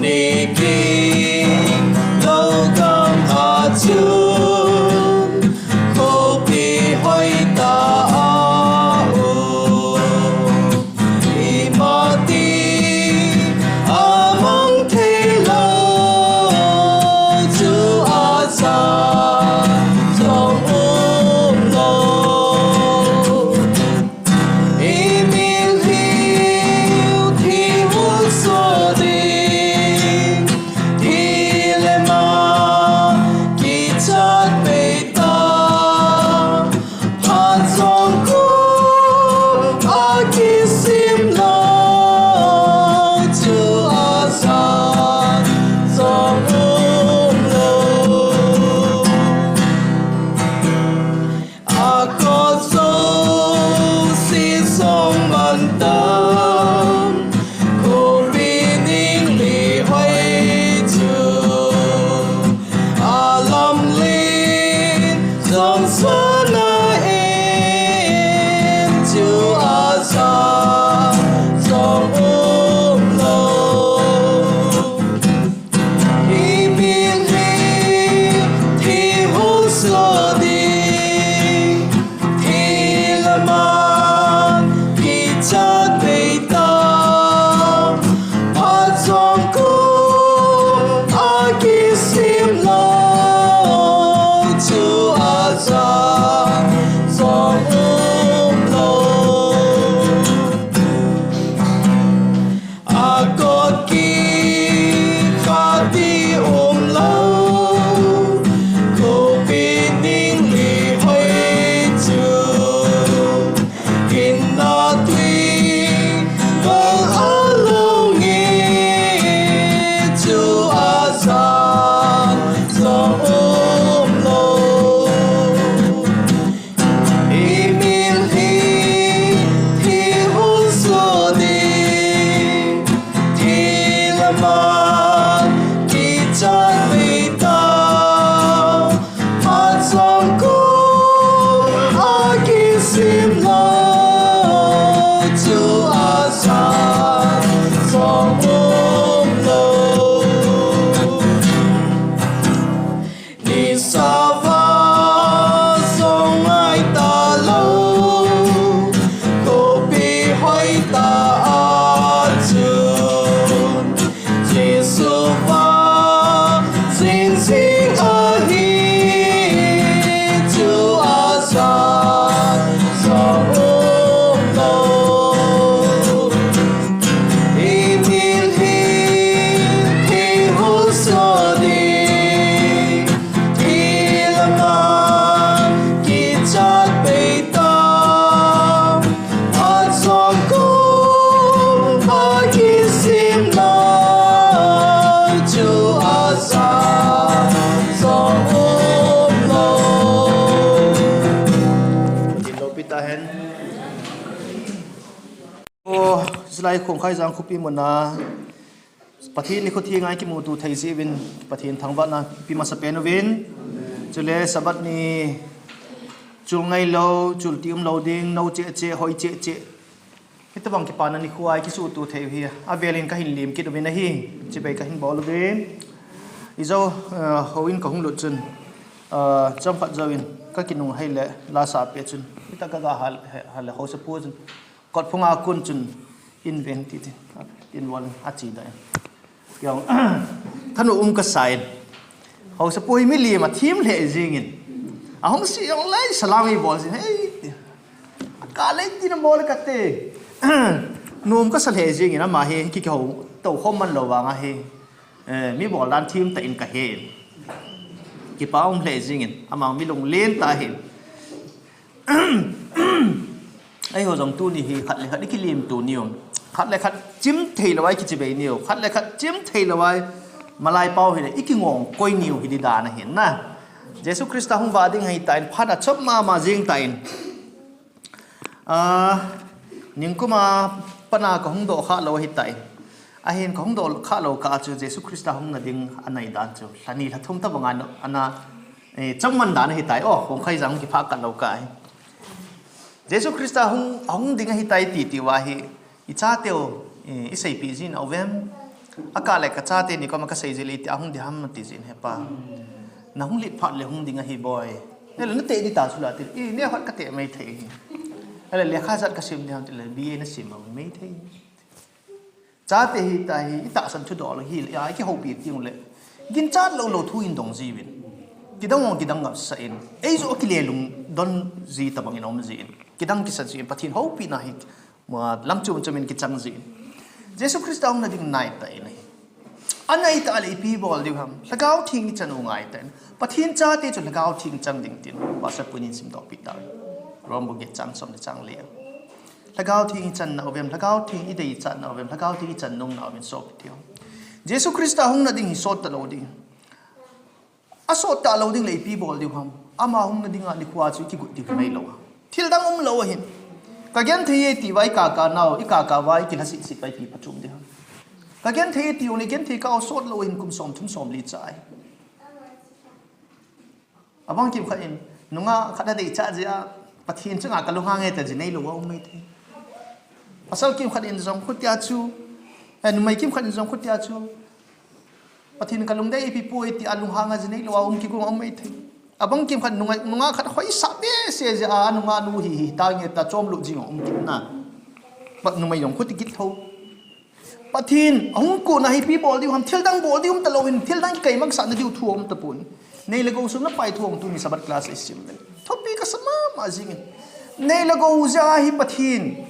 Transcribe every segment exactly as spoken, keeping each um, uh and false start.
Niki logam achun kopi hoita ahu. Imati amang thei lou chu acha jong umlou. Imil hiu thi hung so ding, thi le man kichat pei ta. Phat jong kum akisim lou chu acha jong umlou. Akot jouse jong mantam, kopi ning li hoi chu alamlen jong sana in chu acha jong umlou. Imil hiu thi hung so ding, thi le man kichat pei ta. Phat jong kum akisim lou chu acha jong umlou. Akot kikhat ti umlou, kopi ning li hoi chu kin na tui bol along e chu acha jong umlou. Imil hiu thi hung so ding, thi le man kichat pei ta. Phat jong kum akisim lou chu acha jong umlou. Nisa vah jong ngai talou, kopi hoita achun Jesu vah jing jing ahi chu acha jong umlou. Imil hiu thi hung so ding, thi le man kichat pei ta. Phat jong kum akisim lou chu acha jong umlou. Tin loupi tahen. O, Silai Khongkhaijang khopi muna Pathen nikho thenga ikimuto thei jeh uvin Pathen thangvahna ipe masapen uvin. Chule Sabbath ni chul ngailou, chul ti umlou ding, nou cheh cheh, hoi cheh cheh, hitobang kipana nikho a ikisuhto thei u hi avel in kahin lem kit uvin ahi, chibai kahin bol uve. Ijou, eh, houin kahung lut chun, eh, chomkhat jouvin kakinung hei le lasa peh chun, hita kaga hal, hal le haosapu chun, kotphunga kon chun, in ven tin tin, in von ache dan. Keiho, thanom um kasa in. Haosapu hi milim a thim lheh jeng in. Ahung se jongle salam eibol jin, hei. Ka lei tin amol kate. Nom kasa lheh jeng in, ama hi kihou tou khom man lou vang ahi. Eh, mi bol dan thim tah in kahe. Kipa um lheh jeng in, ama mi lunglen tah ahi. Eiho jong tuni hi khat le khat ikilemto niu. Khat le khat chim thei lou a ikichibai niu. Khat le khat chim thei lou a malai pau hile ikingong koi niu hi di dan ahin na. Jesu Christa hung vah ding ahitan, phat achop mama jeng tan. Ah, ningkum a pat a kahung doh kha lou ahitan. Ahin kahung doh kha lou kah a chu Jesu Christa hung na ding anai dan chu lha ni lha thum tabang a ana, eh, chom man dan ahitai. O, Khongkhaijang kiphah kah lou kah ahi. Jesu Christa hung, ahung ding ahitai ti, ti uva hi, i chateu, i, i seipeh jin a uvem. Akah le ka chate ni koma ka sei jin le iti ahung ding ham ti jin hepa. Na hung lit phat le hung ding ahi boi. Nele na teh ding ta chu la ti. I, neo khat ka teh mai thei. Ale lekha jat ka sim ding ham ti le B A na sim mai thei. Chate hita hi, i tahsan thudol hi, ya, i kihoupi teng le. Ginchat lou lou thu in dong jiuvin. Kidang ong kidang ngapsah in. Ei jong kile lungdon ji tabang in um jin. Kidang kisa jin, Pathen houpina hi. Ma lam chom chom in kichang jin. Jesu Christa hung na ding nai tah in ahi. Anai tah le ipi bol diu ham. Lhagao Theng i chan u ngai tah in. Pathen chate chu Lhagao Theng chang ding tin. Pastor Punin simdoh pi ta. Rom bung get chang som le chang li. Lhagao Theng i chan na uvem, Lhagao Theng i deichat na uvem, Lhagao Theng i chan nom na uvem, sopite ho. Jesu Christa hung na ding hi sot talou ding. Asot talou ding le ipi bol diu ham. Ama hung na ding a nikho chu i kigot diu hi mai lou. Thil dang um lou ahin. Ka genthei e ti uva i kaka nau, i kaka uva i kilha sih sih uva ipi phachom ding ham. Ka genthei e ti u le genthei ka u sot lou ahin kum som thum som li chai. Abang kimkhat in, nungah khat a deichat jeh a, Pathen chunga ka lunghang e ta ji nei lou a um mai thei. Pasal kimkhat in jong khutia chu, eh, numei kimkhat in jong khutia chu, Pathen ka lungdei ipi poi ti a lunghang a ji nei lou a um kigong a um mai thei. Abang kimkhat nungah, nungah khat hoisah behseh jeh a, nungah nu hi, hi ta nge ta chom lut jing a um kit na. Numei jong khuti kit tho. Pathen, ahung kon a hi ipi bol diu ham, thil dang bol diu um talou hin, thil dang kikaimangsah na diu thu um tapon. Nei le gou sung na pai thu um tuni Sabbath class i sim le. Thupi ka sa mama jing in. Nei le gou jeh a hi Pathen.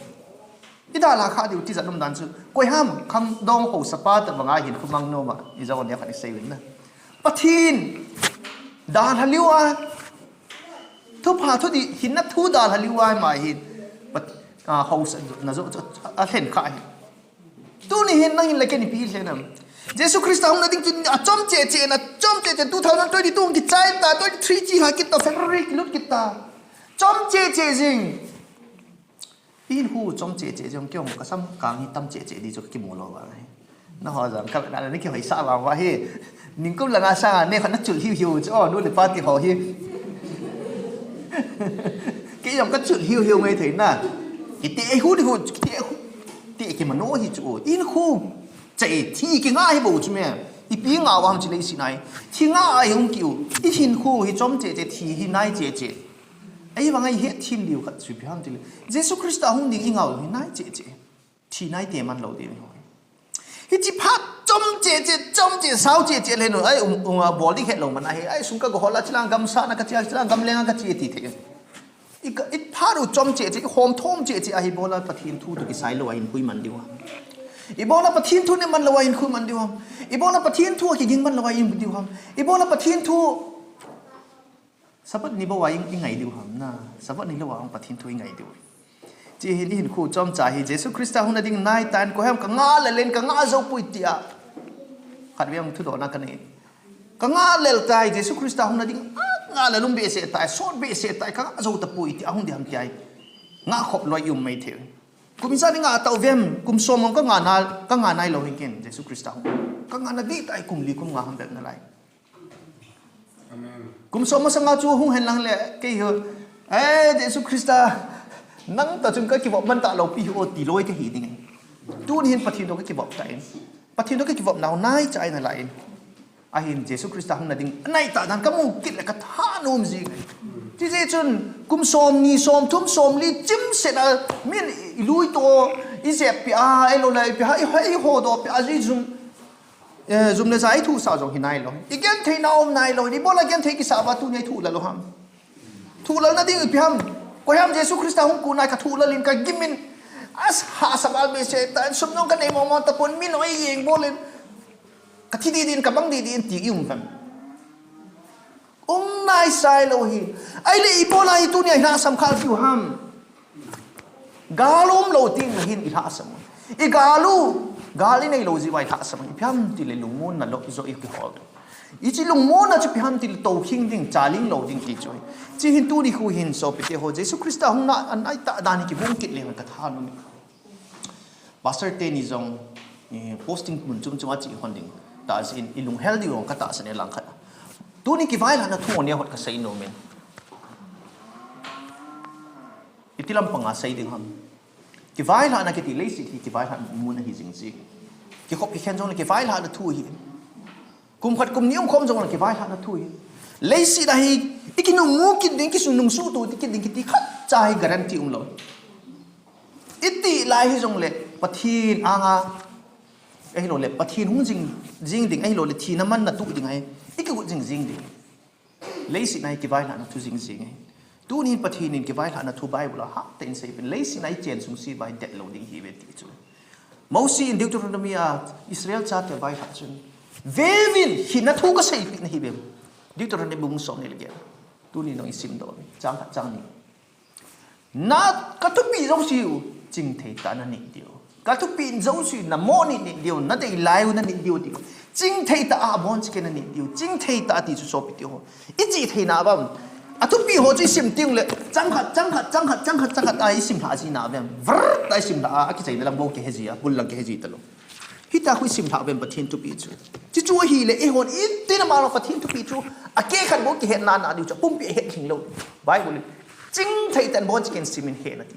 I dalha kha diu tijat um dan chu. Koi ham, khangdong haosapa tabang a hin khu mang nom a. I jong neo khat i sei uvin na. Pathen. Dalha liu a. Thupha thudih hinna thu dalha liu a ma hin. Pat, a, haosa na jo, jo, a lhen kha hin. Tuni hin nangin le ken ipi lhen am. Jesu Christa hung na ding tun a chom cheh cheh na, chom cheh cheh two thousand twenty-two kichai ta, twenty-three chi ha kit ta, February kilut kit ta. Chom cheh cheh jing. I hinkho chom cheh cheh jong kei jong ka sam kang hi tam cheh cheh di chu ka kimu lou vang hi. Nangho jong ka na na kihoisah vang uva hi. Ningkum langa sanga neo khat na chul hiu hiu chu, o, nu le pa ti ho hi. Kei jong ka chul hiu hiu ngai thei na. Kiti ei hu di hu, kiti ei hu. Ti kimano hi chu, o. I hinkho cheh thi kingah hi bou chu me. Ipi ngah uva ham chi leiset a hi. Thi ngah a hi hung ki u. I hinkho hi chom cheh cheh thi hi nai cheh cheh. Ahivang a i hetthem diu khat chu ipi ham tile. Jesu Christa hung ding i ngah u hi nai cheh cheh. Thi nai teman lou ding hi. Hichi phat chom cheh cheh, chom cheh, sao cheh cheh le no. Ai, um, um, a bol ding het lou man ahi. Ai, sung ka go hol a chilang gamsat na ka chi a, chilang gamleng a ka chi ti thei. I ka, i phat u chom cheh cheh, i hom thom cheh cheh ahi bol a Pathen thu toh kisai lou a hinkho i man diu ham. I bol a Pathen thu nei man lou a hinkho i man diu ham. I bol a Pathen thu a kiging man lou a hinkho i man diu ham. I bol a Pathen thu Sabbath ni bou a i, i ngai diu ham na. Sabbath ni lou a Pathen thu i ngai diu. Chi hin i hinkho chomcha hi Jesu Christa hung na ding nai tan koi ham ka ngah lel in ka ngah jou poi tia. Khatvei hung thudoh na ka nei. Ka ngah lel tai Jesu Christa hung na ding a ngah lel um behseh tai, sot behseh tai, ka ngah jou tapoi tia hung ding ham tia. Ngah khop lou i um mai thei. Kum ijat i ngah tau vem, kum som mong ka ngah na, ka ngah nai lou hin ken Jesu Christa hung. Ka ngah na ding tai kum li kum nga ham bep na lai. Amen. Kum som masanga chu hung hen lang le, kei hi, eh, Jesu Christa, nang toh chun ka kivop man talou pi hi o ti loi ka hi ding. Tuni hin Pathen toh ka kivop ta in. Pathen toh ka kivop nau nai cha in a la in. Ahin Jesu Christa hung na ding, nai ta dan ka mu kit le ka thanom jing. Ti jeh chun, kum som ni, som thum, som li, chim set a, min i lui toh, i jep pi a, i lo le pi a, i ho, i ho doh pi a, i jum. Eh, jum le ja i thusa jong hi nai lou. I genthei na um nai lou. I bol a genthei kisa uva tuni i thu la lou ham. Thu lal na ding ipi ham. Koi ham Jesu Christa hung kon a ka thu lal in ka gim in. As ha sabal behseh ta, sum nong ka nei mong mong tapon min oi jeng bol in. Ka thi ding ding, ka bang ding ding ti i um ham. Um nai sai lou hi. Ahile i bol a hi tuni a i lhasam kha diu ham. Gal um lou teng le hin i lhasam. I gal u, gal i nei lou jeh uva i lhasam. Ipi ham tile lungmonna lou jo i kihol. I chi lungmonna chu ipi ham tile tou khing ding, chaling lou ding ti chu. Chi hin tuni khu hin sopite ho Jesu Christa hung na a nai ta dan hi kibung kit le ka thanom. Pastor teni jong, eh, posting mun chom chom a chi hon ding. Tahsan in i lunghel diu ka tahsan e langkhat. Tuni kivailhahna thu neo khat ka sei nom in. Iti lampanga sei ding ham. Kivailhahna kiti leiset hi kivailhahna mun ahi jing jing. Kikhop kikhen jongle kivailhahna thu ahi. Kum khat kum ni umkhom jongle kivailhahna thu ahi. Leiset a hi ikinung mu kit ding, kisunung suhto kit ding kiti khatcha hi guarantee umlou. Iti lai hijongle Pathen anga, ahiloule Pathen hung jing jing ding, ahiloule thina manna tuh ding ahi. Ikigot jing jing ding. Leiset a hi kivailhahna thu jing jing ahi. Tunin Pathen in kivailhahna thu Bible a hatah in aseipen, leiset a ichen sung se uva hi detlou ding ahiuve ti chu. Mosi in Deuteronomy a Israel chate vailhah chun, veuvin, hinna thu kaseipeh nahiuve. Deuteronomy bung somni le get. Tunin jong isimdoh uve, chang khat chang ni. Na, kathupeh jouseu chingthei tah a nanit diu. Kathupeh jouseu namoh nit nit diu, nadei lai u nanit diu ti. Chingthei tah a abonchauva nanit diu. Chingthei tah a ti chu sopite ho, ichihtheina uvam? Athupeh ho chu isim tengle chang khat, chang khat, chang khat, chang khat, chang khat a isimlhah jina uvem? Vrr a isimlhah a, akichaina lang bou kiheji a, bul lang kiheji talou. Hitia khu isimlhah uvem Pathen thupeh chu? Chuchu ahile eihon itina malo Pathen thupeh chu akeh khat bou kihetna nadiu chu apumpi ahet lhinglou. Bible in chingthei tah in abonchauva simin hena ti.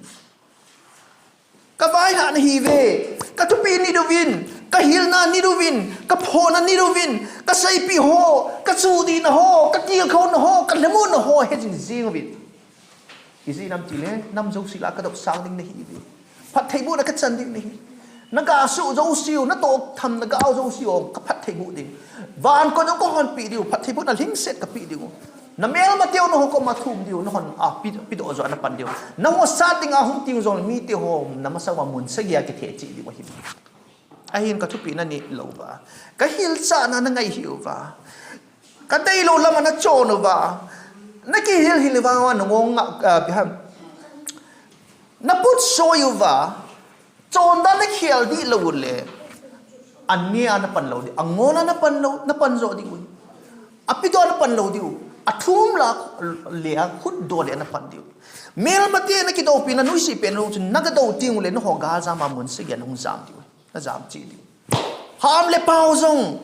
Kavailhah nahiuve, kathupeh nit uvin, kahilna nit uvin, kaphohna nit uvin, kaseipeh ho, kachuhdihna ho, katilkhouna ho, kalhamonna ho hejing jing uvin. Ijeh inem itile nam jouse lah a kadopsang ding nahiuve. Phattheibohna kachan ding nahi. Nagasuh jouseu, natoh tham nagau jouseu, kaphattheiboh ding. Van kon jong kahonpeh diu, phattheibohna lhingset kapeh diu. Namelmateu nangho koma thum diu, nahon a pi, pedoh joh a napan diu. Nangho sat dinga hung teng jongle miteho namasang uva mun sagi a kithecheh diu ahi. Ahin kathupeh nanit lou uva, kahilchahna nangai hih uva, kadeilou lama nachon uva, nakihil hil uva, nangong nga, ah, ipi ham, naput soi uva, chondan nakhel dih lou ule, anea napan lou ding, angol a napan lou, napan joh ding u. Apedoh a napan lou diu. Athum lah a le a khutdoh le a napan diu. Melmate nakidoupina nuisat pen lou chun nagadou teng ule nangho galjam a mun sagi a nahung jam diu. Najam cheh diu. Ham le pao jong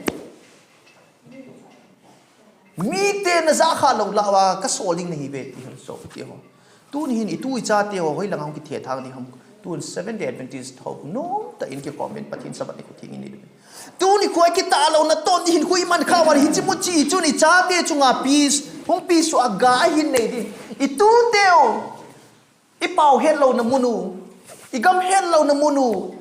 mite najah kha lou lah uva kasol ding nahiuve ti hel sopite ho. Tuni hin itu ichate ho hoilang a hung kithethang ding ham? Tun Seventh Day Adventist ho nomtah in kicomment, Pathen Sabbath nikho theng in idin. Tuni khu a kitah louna toh ni hin khu iman kha uva hiche muchi chun ichate chunga peace, hung peace chu aga ahin nei ding. Ituteu, ipao hetlouna mun u, igam hetlouna mun u,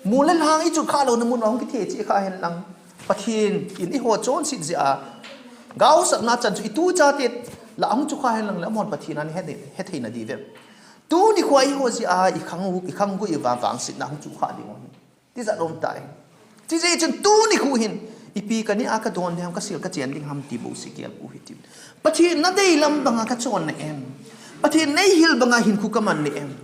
mol le lhang ichukha louna mun uva hung kithecheh kha hen lang. Pathen in eiho chonset jeh a gaosapna chan chu itu ichate lah a hung chukha hen lang le amahon Pathen a ahet, hethei nadiu vem? Tuni khu a eiho jeh a ikhang u, ikhang u iva vangsetna hung chukha ding u ahi. Tijat um tai. Chujeh chun tuni khu hin ipi kaneh a kadon ding ham, kasel kachen ding ham ti bouseh gelpou hitin. Pathen nadei lam banga kachon na em? Pathen neihil banga hinkho kaman na em?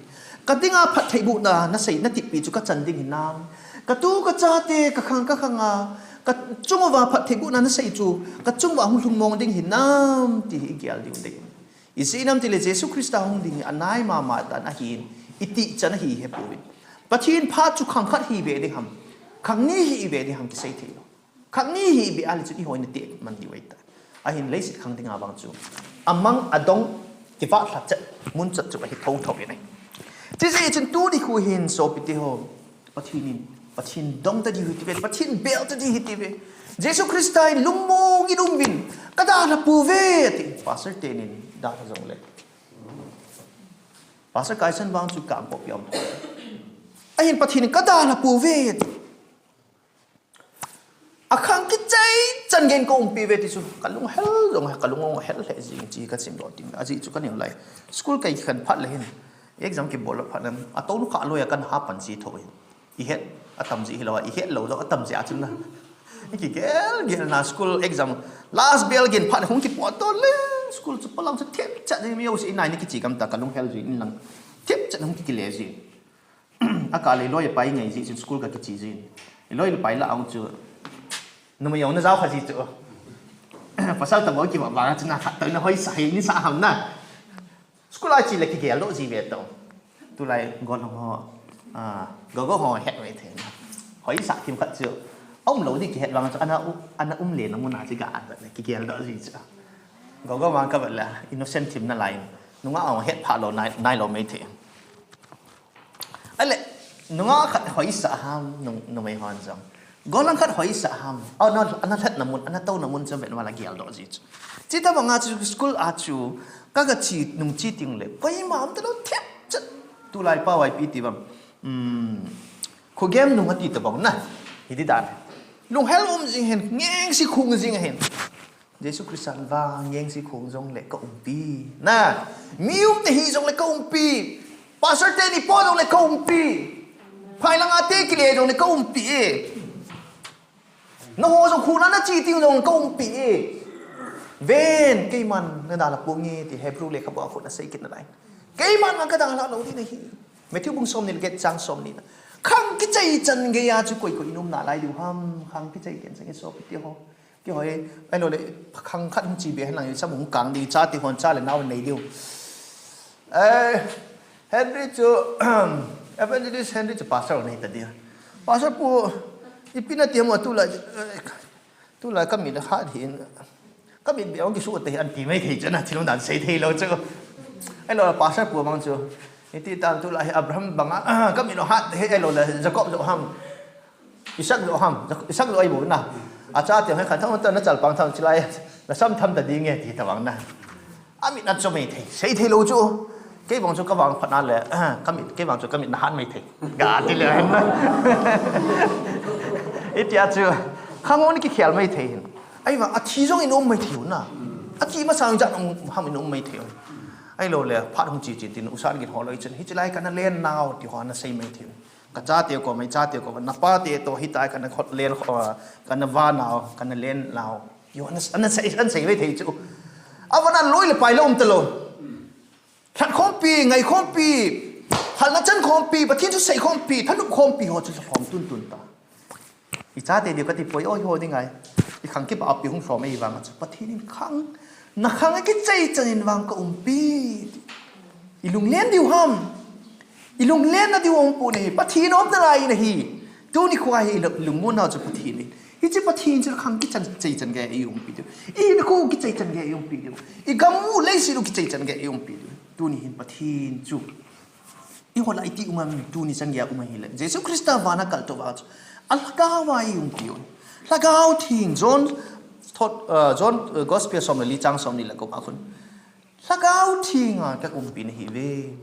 Kadinga phattheibohna nasei, natipeh chu kachan ding hinam? Katu kachate, kakhang kakhang a, kachung uva phattheibohna nasei chu kachung uva hung lhung mong ding hinam ti hi igel diu dei. Ijeh inem itile Jesu Christa hung ding hi anai mama dan ahin, itih chan ahi hepouvin. Pathen phat chu khang khat hi be ding ham, khang ni hi be ding ham kisei theilou. Khang ni hi be a le chun eiho in ite man diu ahitai. Ahin leiset khang dinga vang chu amang adong kivahlhah chet, mun chet chu ahi thotho in ahi. Chujeh chun tuni khu hin sopite ho, Pathen in, Pathen dong tadiu hitiuve, Pathen bel tadiu hitiuve. Jesu Christa in lungmong in umuvin, kadalha pouve ti. Pastor tenin dalha jongle, Pastor Kaichan vang chu kangkop piom. Ahin Pathen in kadalha pouve ti. Akhang kichai chan geiyin kaumpi uve ti chu kalunghel jong, kalung ahel lheh jing chi kasimdoh ding. Ajeh chu kaneo lai. School kakikhen phat le hin, exam kibol phat le hin, atonu kha loi a kana hapan ji thou hin. Ihet atam ji hilou a, ihet lou jong atam ji a chun na. Ikigel gel na school exam last bell gin phat hung kipot to le, school chu palang chu thipchet jing, mi jouse inai ni kichi gam ta, kalunghel jing in lang. Thipchet hung kikile jing. Akah le loi le pai ngai ji chun school kakiche jin. Loi le pai lah a hung chu numei jong najao kha ji chu. Pasal tobang kivah vang a chu na khat tah na hoisah hi ni sa ham na. School a che le kigeldoh ji ve tau. Tulai golhang ho, ah, gogo ho het ve thei na. Hoisah thim khat chu aum lou di kihet vang chu ana u-, ana um le na mun a chu ga an le kigeldoh ji chu. Gogo vang kavet le innocent thim nalai. Nungah ang het pha lo nai, nai lo mai thei. Ale, nungah khat hoisa ham, nung, numei hon jong. Golang khat hoisa ham. Oh, no, ana lhat na mun, ana to na mun jong vet wala gial do ji chu. Chi ta banga chu school a chu, ka ga chi, nung chi ting le. Koima um ta lo thiap chat. Tulai pa wai pi ti bang. Um, khu game nung ati ta bang na. Hiti dan. Lunghel um jing hen, ngeng si khung jing hen. Jesu Christa va ngeng si khung jong le ka umpi. Na, mi um te hi jong le ka umpi. Pastor te ni po jong le ka umpi. Phai lang ate ki le jong le ka umpi e. Na ho jong khu na na chi ting jong ka umpi e. Ven, keiman na da la pu nge ti Hebrew le ka bo khu na sei kin na lai. Keiman ma ka da la lo di na hi. Matthew bung som ni le get chang som ni na. Khang ki chai chan ge ya chu koi koi num na lai diu ham. Khang ki chai ken sang so pi ti ho. Kihoi, ai lo le, khang khat hung chi be hen lang, sam hung kang di, cha ti hon cha le nau nei diu. Eh, Henry chu, Evangelist Henry chu pastor nei ta dia. Pastor pu, ipi na ti mo tu la, tu la ka mit hat hin. Ka mit be ong ki su te an ti mai thei chana, thilung dan sei thei lo chu. Ai lo pastor pu bang chu. Iti tam tu la hi Abraham banga, ka mit hat he ai lo la Jacob jo ham. Isak jo ham, Isak jo ai bu na. Acha te hai khan thang ta na chal pang thang chilai. Na sam tham ta ding e ti ta bang na. Ami na chomei thei, sei thei lo chu. Kei bang chu ka bang phat na le, ka mit, kei bang chu ka mit na han mai thei. Ga ti le. Itia chu, khang on ki khel mai thei hin. Ai va, athi jong in um mai thei na. Athi ma sang jat um ham in um mai thei. Ai lo le, phat hung chi chi tin, usan gin ho lo i chen. Hi chilai ka na len nau ti ho na sei mai thei. Ka chate ko mai, chate ko, na pate to hitai, kana khot len kho, kana va nau, kana len nau. Yo, ana, ana sei, ana sei ve thei chu. Avana loi le pai lo um ta lo. Lhat khompi, ngai khompi, halna chan khompi, Pathen thu sei khompi, thanop khompi ho chu khom tun tun ta. I chate diu ka ti poi, oi ho ding ai. I khang kipa api hung lhom ei vang chu Pathen in khang, na khang a kichai chan in vang ka umpi. I lunglen diu ham. I lunglen na diu um pu ni. Pathen um na lai na hi. Tuni khua hi lungmon na chu Pathen ni. Hiche Pathen chu khang kichan chai chan ge i umpi diu. I ni khu kichai chan ge i umpi diu. I gam u lei si lu kichai chan ge i umpi diu. Tuni hin Pathen chu. I hola iti um am tuni chan ge um hi le. Jesu Christa vana kal to va chu. A lhagao va i umpi u. Lhagao theng John thot, uh, John, uh, Gospel som le li chang som ni le ko ba khun. Lhagao theng a ka umpi na hi ve.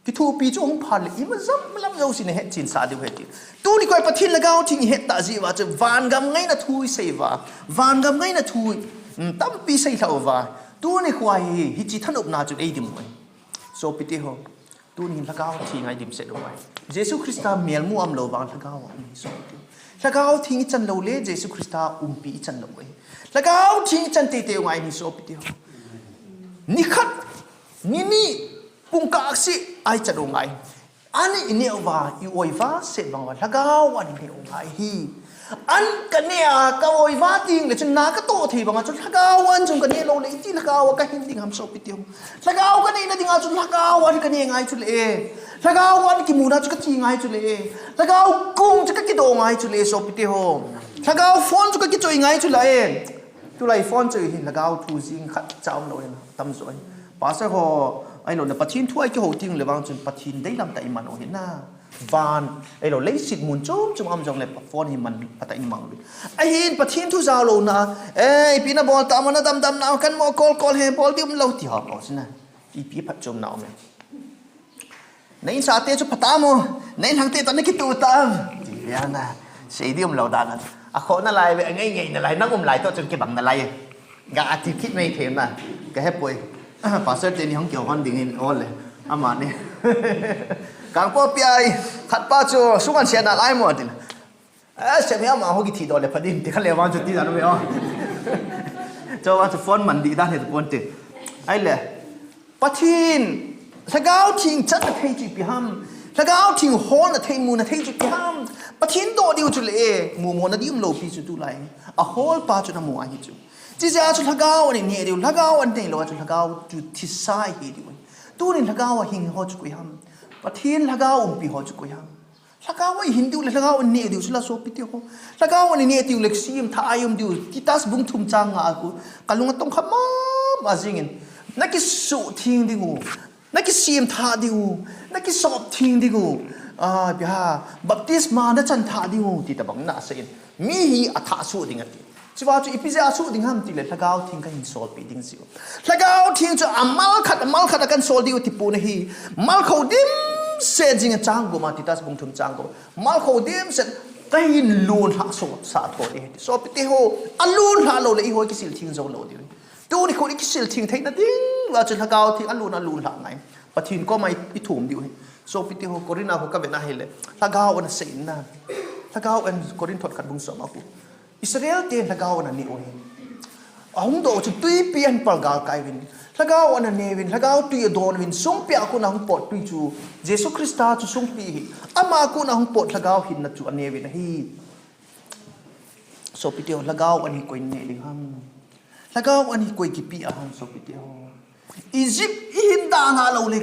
Kithopi chu hung phat le, ima jam lam jo si na het chin sa diu het. Tuni khoi Pathen Lhagao Theng i het ta ji va chu, van gam ngaina thu i sei va, van gam ngaina thu, mm, tampi sei lhau va. Tuni khoi hi, hichi thanop na chu ei dim mai. Sopi te ho, tuni Lhagao Theng a i dim se do mai. Jesu Christa mel mu am lo vang Lhagao a um hi sopi te. Lhagao Theng i chan lo le, Jesu Christa umpi i chan lo mai. Lhagao Theng i chan te te ngai ni sopi te ho. Ni khat, ni ni, Pung ka aksi ai cha do ngai. Ani i neu va, i oi va, set bang va, Lhagao an i neu ngai hi. An ka ne a, ka oi va ting le chun na ka to thei bang a chun Lhagao an chun ka ne lo le, iti Lhagao ka hin ding ham sopi te ho. Lhagao ka ne na ding a chun Lhagao an ka ne ngai chu le. Lhagao an ki mu na chu ka chi ngai chu le. Lhagao kung chu ka ki do ngai chu le sopi te ho. Lhagao phone chu ka ki choi ngai chu le. Tulai phone chu hin Lhagao thu jing khat cha um lo hin tam jo hin. Pastor ho, ai lo na Pathen thu ai ki ho ting le vang chun Pathen dei lam ta i man u hin na. Van, ai lo leiset mun chom chom am jong le phone hi man phat a i mang u. Ahin Pathen thu jao lo na, eh, ipi na bol ta mo na dam dam na kan mo kol kol he bol di um lo ti ho ko sina. Ipi phat chom na um e. Na insate chu pha ta mo, na inlhangte toh na kitu ta am. Ti ve na, sei di um lo dan a. A kho na lai ve, a ngei ngei na lai, nang um lai toh chun kibang na lai. Ga ati kit mai thei na, ka he poi. Pastor te ni hung kihou hon ding in ole, ama ni. Kang po pi ai, khat pa chu, sungan sia na lai mo tin. Eh, sem ya ma ho kithi do le pha dim ti kha le vang chu ti dan ve o. Chu vang chu phone man di dan he pon te. Ai le. Pathen, Lhagao Theng chan na thei chu ipi ham. Lhagao Theng hol na thei mu na thei chu ipi ham. Pathen do diu chu le, mu mo na di um lo pi chu tulai. A hol pa chu na mu a hi chu. Chi ja chu Lhagao an ne diu, Lhagao an nei lo chu Lhagao chu thisa hi diu. Tunin Lhagao a hing ho chu koi ham. Pathen Lhagao umpi ho chu koi ham. Lhagao a i hin diu le, Lhagao a i neh diu, sila sopi te ho. Lhagao a i neh diu le, sim tha a i um diu, Titus bung thum chang nga a khu, ka lung a tong kha mama jingin. Na kisuh theng ding u, na kisem thah ding u, na kisop theng ding u, ah, bia, baptisma na chan thah ding u, ti tabang na asei in. Mi hi athah suh ding ati. Chua chu ipi jeh a suh ding ham ti le, Lhagao Theng kahin solpeh ding jeh u. Lhagao Theng chu amal khat, amal khat a kahin sol ding u ti pon ahi. Malkhou dimset jing a chang gup a, Titus bung thum chang gup. Malkhou dimset kahin lonlhah sah tho ding ahi. Sopite ho, alonlhah lou le eiho kisil theng jou lou ding. Tuni khun i kisil theng theina ding uva chu Lhagao Theng alon, alonlhah ngai. Pathen koma i, i thum diu ahi. Sopite ho, Corinth a khu ka vet na hile, Lhagao ana sei na. Lhagao an Corinth thot khat bung som a khu. Israel te Lhagao ana neh u ahi. Ahung doh u chu tuipi ahin palgal kai uvin. Lhagao ana neh uvin, Lhagao tui adon uvin, songpi a kon a hung pot tui chu. Jesu Christa chu songpi ahi. Ama kon a hung pot Lhagao hinna chu aneh uvin ahi. Sopite ho, Lhagao an hi koi neh ding ham? Lhagao an hi koi kipeh a ham, sopite ho? Egypt i hin dalha lou le,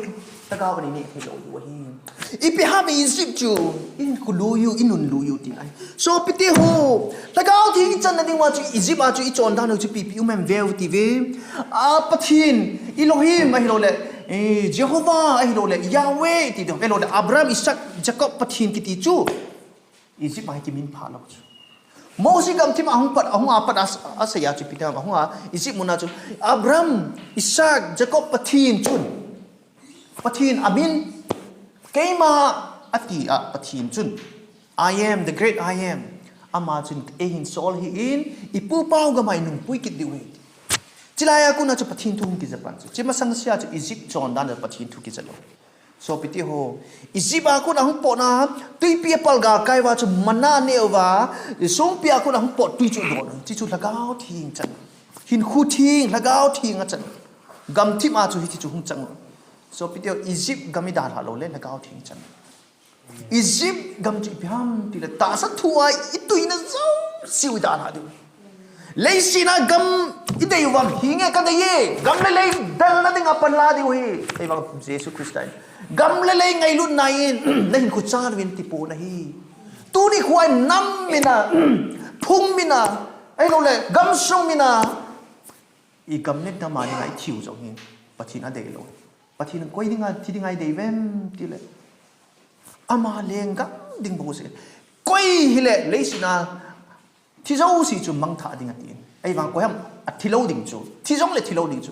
Lhagao an i neh thei lou diu ahi. Ipi ham Egypt chu, i hin khu lui u, i nun lui u tina ahi. Sopite ho, Lhagao Theng i channa ding uva chu Egypt a chu i chondan u chu ipi ipi um em veu ti ve. A Pathen, Elohim ahilou le, eh, Jehovah ahilou le, Yahweh ti ding, ahilou le, Abraham, Isaac, Jacob Pathen kiti chu. Egypt a hi kimin pha lou chu. Mose gamthip a hung pat, ahung a pat a, asei a chu ipi ti ham, ahung a, Egypt mun a chu, Abraham, Isaac, Jacob Pathen chun. Pathen amin, keima ati a Pathen chun. I am the great I am. Ama chun eihin sol hih in, i pu pau gam a i nungpui kit diu ahi. Chulai a kon a chu Pathen thu hung kija pan chu. Chu masang sia chu Egypt chondan a Pathen thu kija lou. Sopite ho, Egypt a kon a hung potna, tuipi a palgal kai uva chu manna aneh uva, songpi a kon a hung pot tui chu adon u. Chu chu Lhagao Theng chan. Hinkho theng, Lhagao Theng achan. Gamthip a chu hiche chu hung chang u. Sopite ho, Egypt gam i dalha lou le, Lhagao Theng chan. Egypt gam chu ipi ham ti le, tahsa thu a i tuina jouse u i dalha diu. Leiset a gam i dei u vang, hinge ka dei e, gam le lei dalna ding a panla diu ahi. Ei vang Jesu Christa in. Gam le lei ngailutna in, na hinkho chan uvin ti pon ahi. Tuni khu a nam min a, phung min a, ahilou le, gamsung min a, i gam le nam a ding a i thi u jong hi, Pathen adei lou. Pathen koi ding a, thi ding a i dei uvem ti le. Ama lenggam ding bouseh. Koi hile, leiset a, thi jouse chu mangthah ding ati in. Ei vang koi ham, athi lou ding chu. Thi jong le thi lou ding chu.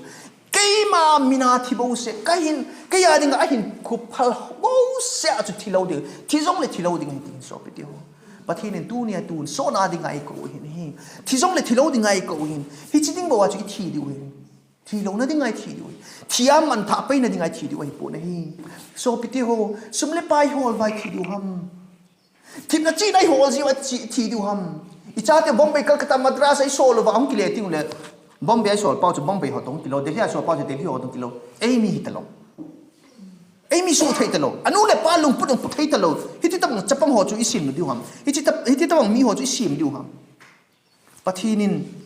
Keima min a thi bouseh, ka hin, kei a ding a ahinkho phal bouseh a chu thi lou ding. Thi jong le thi lou ding ahi ti sopite ho. Pathen in tuni a tonsot na ding a eikou u ahin ahi. Thi jong le thi lou ding a eikou u ahin. Hiche ding bou a chu i thi diu ahin. Thi louna ding a i thi diu ahi. Thi a manthah peina ding a i thi diu ahi pon ahi. Sopite ho, sum le pai hol uva i thi diu ham? Themna chihna i hol jeh uva i thi, thi diu ham? I chate Bombay, Calcutta, Madras a i sol uva hung kile teng u le. Bombay a i sol pau chu Bombay ho toh hung kilo, Delhi a i sol pau chu Delhi ho toh hung kilo. Eimi hi talou. Eimi suh thei talou. Anu le apa lungput hung pu thei talou. Hiti tabang chapang ho chu i sem diu ham? Hiti tab-, hiti tabang mi ho chu i sem diu ham? Pathen in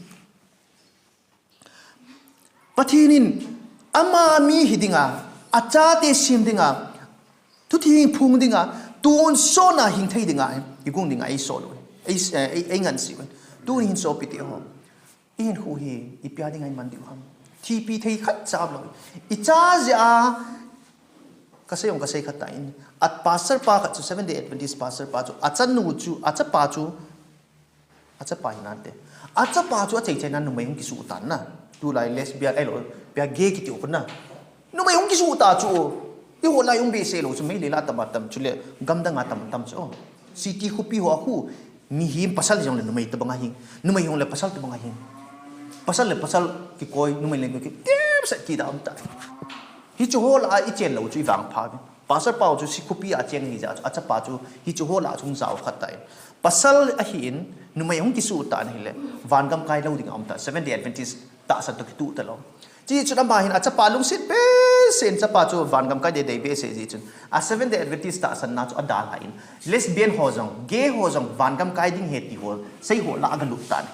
Pathen in ama mi hi ding a, achate sem ding a, thutheng phong ding a, tonsot na hing thei ding a, i gung ding a, ei sol u, ei, ei, ei ngansei u. Tuni hin sopite ho, i hinkho hi, ipi a ding a i man diu ham? Thipi thei khatcha lou. I cha jeh a, ka sei jong ka sei khat tan, a pastor pa khat chu, Seventh Day Adventist pastor pa chu, achanu chu, achapa chu, Achapa hi nante. Achapa chu achai chai nan numei hung kisuh tan na. Tulai lesbian, ahilou, pia gay kiti u na. Numei hung kisuh ta chu. Eiho lai hung behseh lou chu Meitei la tam a tam chu le, gamdang a tam tam chu. City khopi ho a khu. Mihem pasal jong le numei tabang a hing. Numei jong le pasal tabang a hing. Pasal le pasal kikoi, numei le kikoi. Kemset kida um ta. Hichu ho la a i chen lou chu i vangpha. Pastor pa chu sikhupi a cheng hi jeh a chu, achapa chu hichu ho la a chu hung jao khat tan. Pasal ahin, numei hung kisuh tan ahile, vangam kai lou ding a um ta, Seventh Day Adventist tahsan toh kituh talou. Chuche chun ama hin achapa lungset behseh in chapa chu vangam kai dei dei behseh jeh chun. A Seventh Day Adventist tahsan na chu adalhan. Lesbian ho jong, gay ho jong, vangam kai ding ahi ti ho, sei ho la a galut tan.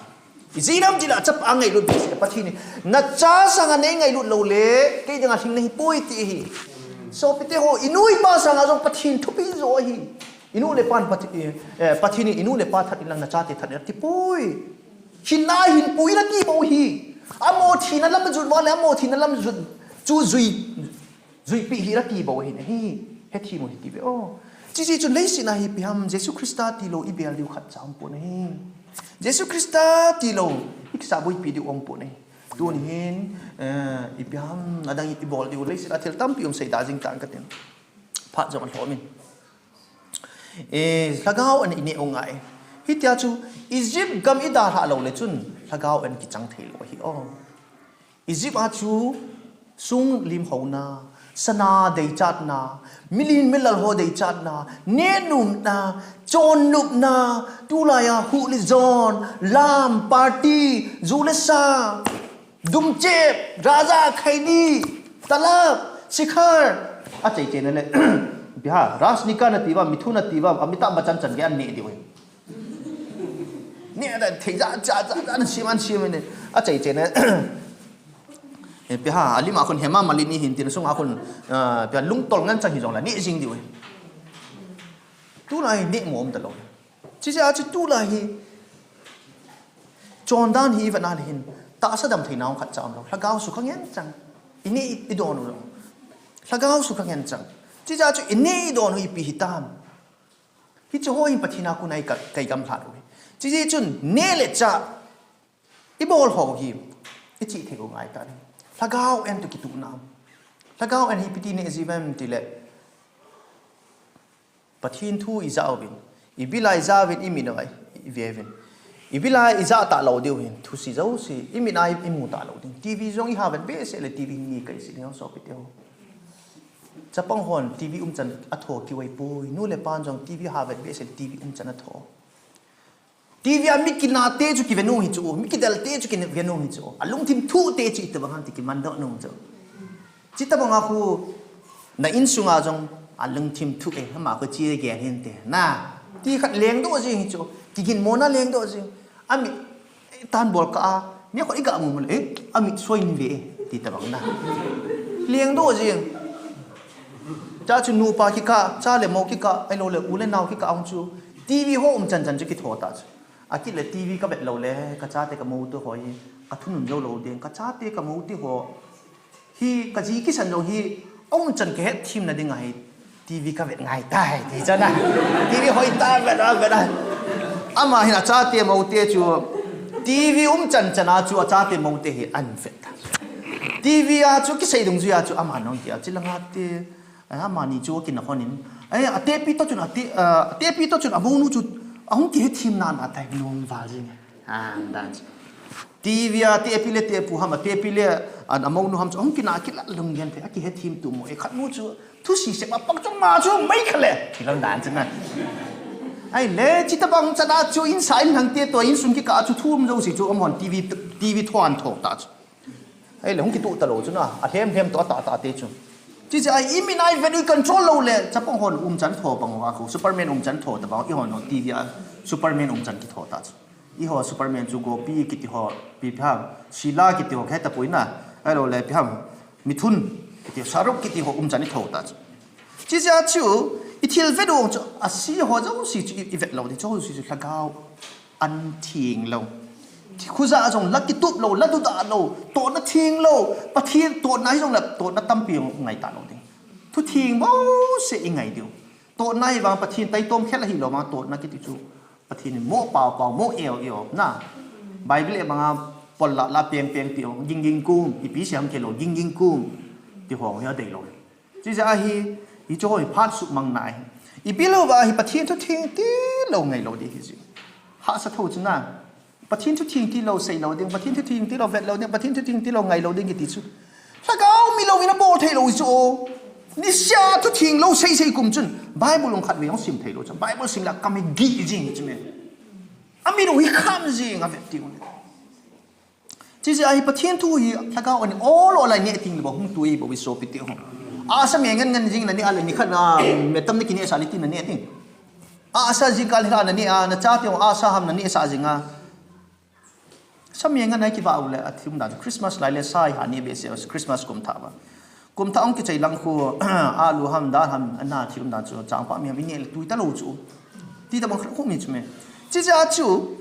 Ijeh inem itile achapa ngailut behseh, Pathen in, nacha sanga nei ngailut lou le, kei dinga lhing nahi poi ti ahi. Sopite ho, inu ipa sanga jong Pathen thupi jo ahi. Inu le ipan Pathen, eh, Pathen in inu le ipa that inlang nachate that in ati poi. Hinna hin pui nati bou ahi. Amaho thina lam jot uva le, amaho thina lam jot, Chu jui, juipeh hi la ti bou ahi nahi. Hethem u hi ti ve o. Chuti chun leiset a hi ipi ham Jesu Christa tilou ibel diu khatcha umpon ahi. Jesu Christa tilou ikisah boipi diu umpon ahi. Tuni hin, eh, ipi ham adang ibol diu leiset a thil tampi um seida jing tan katin. Phat jong alhom in. Eh, lhagao an ineh u ngai. Hitia chu Egypt gam idalhah lou le chun lhagao an kichang thei lou ahi o. Egypt a chu sung lim houna, sana deichatna, milen milal ho deichatna, nehnomna, chonnopna, tulai a huh le jon, lam, party, ju le sa, dumchep, raja, khaini, talab, shikhar, achai chai na le, biha, Rajnikah nati uva, Mithun nati uva, Amitabh Bachchan chan gei an neh diu ahi. Neh da thei ja, ja, ja, ja, na sim an sim ne. Achai chai na. Eh, biha, alim a khun Hema Malini hin tin sunga khun, ah, biha lungtol ngen chang hijongle, neh jing diu ahi. Tulai neh mo um talou. Chuti a chu tulai hi chondan hi ivet na le hin, tahsa damtheina um khatcha umlou. Lhagao sukha ngen chang. Ineh idon u lou. Lhagao sukha ngen chang. Chuti a chu ineh idon u ipi hitam. Hiche ho hin Pathen a kon a ikai, kai gamlhat u ahi. Chuti chun neh le chah ibol ho hi ichih thei u ngai tan ahi. Lhagao an toh kituhna. Lhagao an hi ipi ti neh ji uvem tile, Pathen thu ija uvin, ibil a ija uvin, imit a ija uvin, ive uvin. Ibil a ija talou diu hin, thusi jouse, imit a imu talou ding. TV jong iha vet behseh le TV ni kai si ding sopite ho. Chapang hon TV umchan atho kiu ahipoi, nu le pan jong TV ha vet behseh le TV umchan atho. TV a mi kinah te chu kive nom hi chu, mi kidel te chu kive nom hi chu. Alungthim thuh te chu itobang ham ti kimandoh nom chu. Chutobang a khu na insunga jong alungthim thuh e, ama khu chi gel hinte. Na, ti khat lengdoh jing hi chu. Kiginmo na lengdoh jing. Ami tan bol kah a, mi khat iga mu le, eh, amit soi in ve, ti tobang na. Lengdoh jing. Cha chu nupa kikah, cha le mou kikah, ahilou le u le nao kikah hung chu. TV ho um chan chan chu kitho ta chu. Akit le TV kavet lou le, kachate kamou te ho hi, kathunun jou lou ding, kachate kamou te ho. Hi, kaji kisan jong hi, aum chan kahet themna ding ahi, TV kavet ngai tai, ti chan a. TV hoi ta vet a, vet a. Ama hin achate mou te chu, TV um chan chan a chu achate mou te hi ahin vet ta. TV a chu kisei dungjui a chu ama nong hi a, chi langa te, eh, amani chu kina honin. Eh, atepi to chun, ate, ah, atepi to chun amounu chu, ahung kihet them na na tai nong val jing. Ah, dan. TV a tepi le tepu ham, atepi le, ah, amounu ham chu, ahung kina kila lung gen te, akihet them tu mo, eh, khat nu chu, thusi se ma pak chu ma chu, mai khale. Kilam dan chu na. Ahile, chutobang chan a chu, insa inlhang te to, insung kikah chu, thum jouse chu, amahon TV, TV tho an tho ta chu. Ahile, hung kituh talou chu na, alhem lhem to, atah tah te chu. Chuche a, imit a ivet u icontrol lou le, chapang hon umchan tho bang uva khu, Superman umchan tho tobang, eihon TV a, Superman umchan kitho ta chu. Eiho Superman chu Gopi kiti ho, ipi ham, Sheila kiti ho, kahe tapoi na, ahilou le ipi ham, Mithun kiti, Shahrukh kiti ho umchan itho ta chu. Chuche a chu, ithil vet u chu, ase ho jouse chu i, ivet lou ding, jouse chu lhagao an theng lou. Khuja jong la kitup lou, la duda lou, totna theng lou, Pathen totna hijongle, totna tampi ngai talou ding. Thu theng bouseh ingai diu. Totna hi vang Pathen taitom khel ahilou vang totna kiti chu. Pathen in mo pao pao, mo eo eo, na. Bible e banga pol la la peng peng ti o, ging ging kum, ipi se ham khelou, ging ging kum. Ti ho hi adei lou. Chuche a hi, hiche ho hi phat suhmang na hi. Ipi lou va hi Pathen thu theng tilou ngai lou ding hi ji. Hahsa tho chu na. Pathen thu theng tilou sei lou ding, Pathen thu theng tilou vet lou ding, Pathen thu theng tilou ngai lou ding kiti chu. Lhagao mi lou in abol thei lou chu o. Nisea thu theng lou sei sei kum chun. Bible ong khat vei ong sim thei lou chu. Bible sim le akam hi gih jing chu me. Ami lou hi kham jing a vet ti u le. Chuche a hi Pathen thu hi lhagao an ol ol a neh teng le bou hung tui bou i sopi te ho. Asa me ngen ngen jing na neh a le ni khat na me tam ni kineh sa le ti na neh teng. Asa jingkah le khat na neh a, na chate ho asa ham na neh sa jing a. Sa me ngen a kivah u le a thil um dan chu Christmas lai le sa i ha neh behseh Christmas kum thah va. Kum thah ong kichai lang khu alu ham dal ham ana thil um dan chu changpah mi ham i neh le tui talou chu. Ti tabang khu mi chu me. Chuche a chu